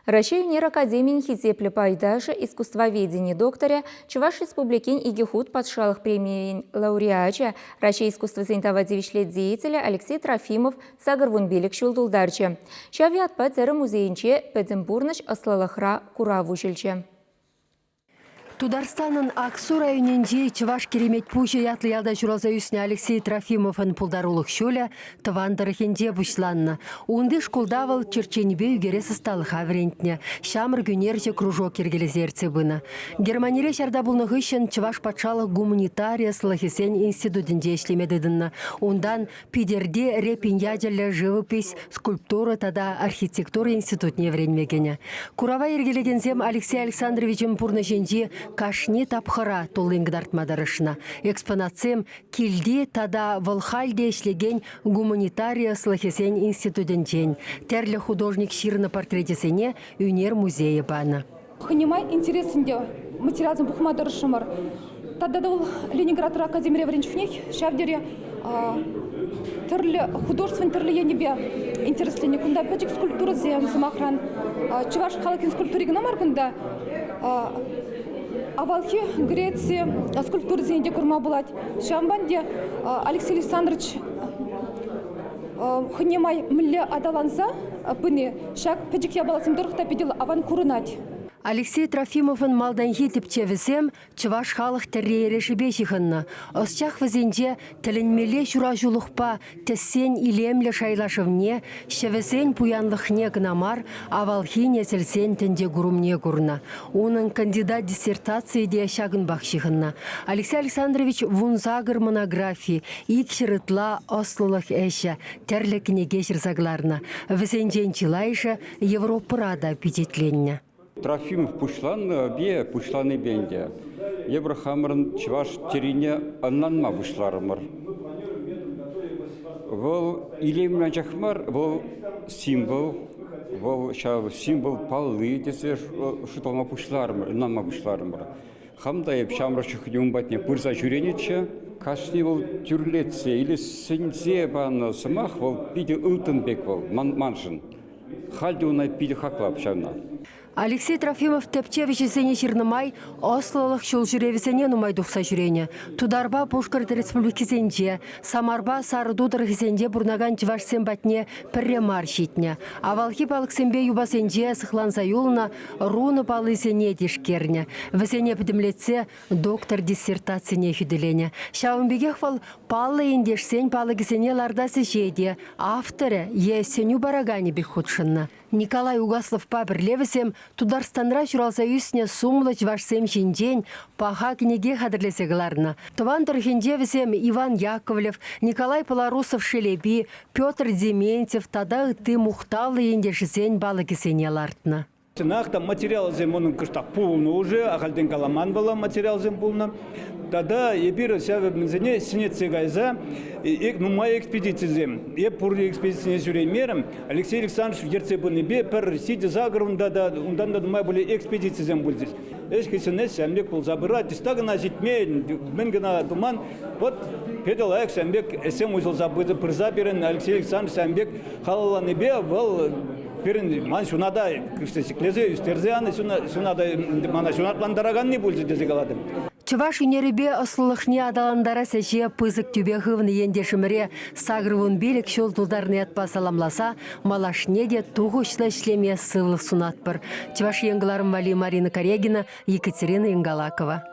Раҫҫей ӳнер академийӗн хисеплӗ пайташӗ, искусствоведени докторӗ, Чӑваш Республикин икӗ хут патшалӑх премийӗн лауреачӗ, Раҫҫей искусствӑсен тава тивӗҫлӗ деятелӗ Алексей Трофимов 85 ҫул тултарчӗ. Ҫав ятпа тӗрӗ музейӗнче Пӗтӗм пурнӑҫ ӑслӑлӑхра курав уҫӑлчӗ. Тутарстанӑн Аксу районӗнчи Чӑваш Киреметпуҫӗ ятлӑ ялта ҫуралса ӳснӗ Алексей Трофимовӑн пултарулӑх ҫулӗ тӑван тӑрӑхӗнче пуҫланнӑ. Унти шкулта вӑл черченипе ӳкерес ӑсталӑха вӗрентнӗ, ҫамрӑк ӳнерҫӗ кружок йӗркелесе ертсе пынӑ. Германире ҫарта пулнӑ хыҫҫӑн Чӑваш патшалӑх гуманитари ӑслӑхӗсен институтӗнче ӗҫлеме тытӑннӑ. Унтан Питӗрте Репин ячӗллӗ живопись, скульптура тата архитектура институтне вӗренме кӗнӗ. Курава йӗркелекенсем Алексей Александровичӑн пурнӑҫӗнчи кашни тапхӑра туллин кӑтартма тӑрӑшнӑ. Экспонатсем килти тата вӑл халь те ӗҫлекен гуманитари ӑслӑхӗсен институтӗнчен тӗрлӗ художник ҫырнӑ портречӗсене ӳнер музейӗ панӑ. Хӑйне май интереслӗ те материалсем пухма тӑрӑшрӑмӑр. Тата та вӑл Ленинградра академире вӗреннӗ чухнех ҫав тери тӗрлӗ художествӑн тӗрлӗ енӗпе интересленнӗ. Кунта пӗчӗк скульптурӑсем, сӑмахран, чӑваш халӑхӗн скульптури кӑна мар кунта, авалхи Греци скульптурисене те курма пулать. Ҫавӑнпа ӗнтӗ Алексей Александрович хӑйне май мӗнле аталанса пыни ҫак пӗчӗк япаласем тӑрӑх та питӗ аван курӑнать. Алексей Трофимовӑн малтанхи тӗпчевӗсем чӑваш халӑх тӗрри-эрешӗпе ҫыхӑннӑ. Ӑсчах вӗсенче тӗлӗнмелле ҫураҫулӑхпа тӗссен илемлӗ шайлашӑвне, ҫӗвӗсен пуянлӑхне кӑна мар, авалхи несӗлсен тӗнчекурӑмне курнӑ. Унӑн кандидат диссертацийӗ те ҫакӑнпах ҫыхӑннӑ. Алексей Александрович 18 монографи, 200 ытла ӑслӑлӑх ӗҫӗ, тӗрлӗ кӗнеке ҫырса кӑларнӑ. Вӗсенчен чылайӑшӗ Европӑра та пичетленнӗ. Трофимов пуҫланнӑ пуҫланипе ӗнтӗ эпир хамӑрӑн чӑваш тӗррине ӑнланма пуҫларӑмӑр. Вӑл илемлӗ анчах мар, вӑл символ, Вӑл ҫав символ палли тесе шутлама пуҫларӑмӑр, ӑнланма пуҫларӑмӑр. Хам та эп ҫамрӑк чухне ун патне пырса ҫӳренӗччӗ. Кашни вӑл тӳрлетсе или сӗнсе панӑ сӑмах вӑл питӗ ылтӑн пек вӑл маншӑн. Халь те ӑна питӗ хаклап ҫавна. Алексей Трофимов тӗпчевҫӗсене ҫырнӑ май ӑслӑлӑх ҫулҫӳревӗсене нумай тухса ҫӳренӗ. Тутарпа Пушкӑрт республикисенче, Самарпа Сарӑту тӑрӑхӗсенче пурӑнакан чӑвашсем патне пӗрре мар ҫитнӗ. Авалхи палӑксемпе юпасенче сыхланса юлнӑ рунӑ паллисене тишкернӗ. Вӗсене пӗтӗмлетсе доктор диссертацине хӳтӗленӗ. Ҫавӑн пекех вӑл паллӑ ентешсен палӑкӗсене лартас ӗҫе те авторӗ е сӗнӳ параканӗ пек хутшӑннӑ. Николай Угасловпа пӗрле вӗсем Тутарстанра ҫуралса ӳснӗ сумлӑ чӑвашсем ҫинчен паха кӗнеке хатӗрлесе кӑларнӑ. Тӑван тӑрӑхӗнче вӗсем Иван Яковлев, Николай Полорусов-Шелепи, Петр Дементьев тата ытти мухтавлӑ ентешӗсен палӑкӗсене лартнӑ. Чӑнах та материалсем унӑн кӑштах пулнӑ уже, ахальтен каламан вӑл материалсем пулнӑ. Тата эпир ҫав мӗнсене ҫӗнетсе кайса нумай экспедицисем, эп пур экспедицине ҫӳреймерӗм, Алексей Александрович ертсе пынипе пӗр ситӗ-сакӑр унта та унтан та нумай пулӗ экспедицисем пулчӗҫ. Ӗҫ хыҫҫӑн ӗҫ ҫавӑн пек пулса пырать. Ӑҫта кӑна ҫитмен, мӗн кӑна туман. Вот питӗ лайӑх ҫавӑн пек ӗҫсем уҫӑлса пырса пирӗн Алексей Александрович ҫавӑн пек халалланипе вӑл пирӗн ман ҫуната ҫӗклесе ӳстерсе янӑ ҫуната мана ҫунатлантараканни пулчӗ тесе калатӑп. Чӑваш ӳнерӗпе ӑслӑлӑхне аталантарас ӗҫе пысӑк тӳпе хывнӑ ентешӗмӗре 85 ҫул тултарнӑ ятпа саламласа малашне те тухӑҫлӑ ӗҫлеме сывлӑх сунатпӑр. Чӑваш Ен кӑларӑм валли Марина Карягина, Екатерина Ингалакова.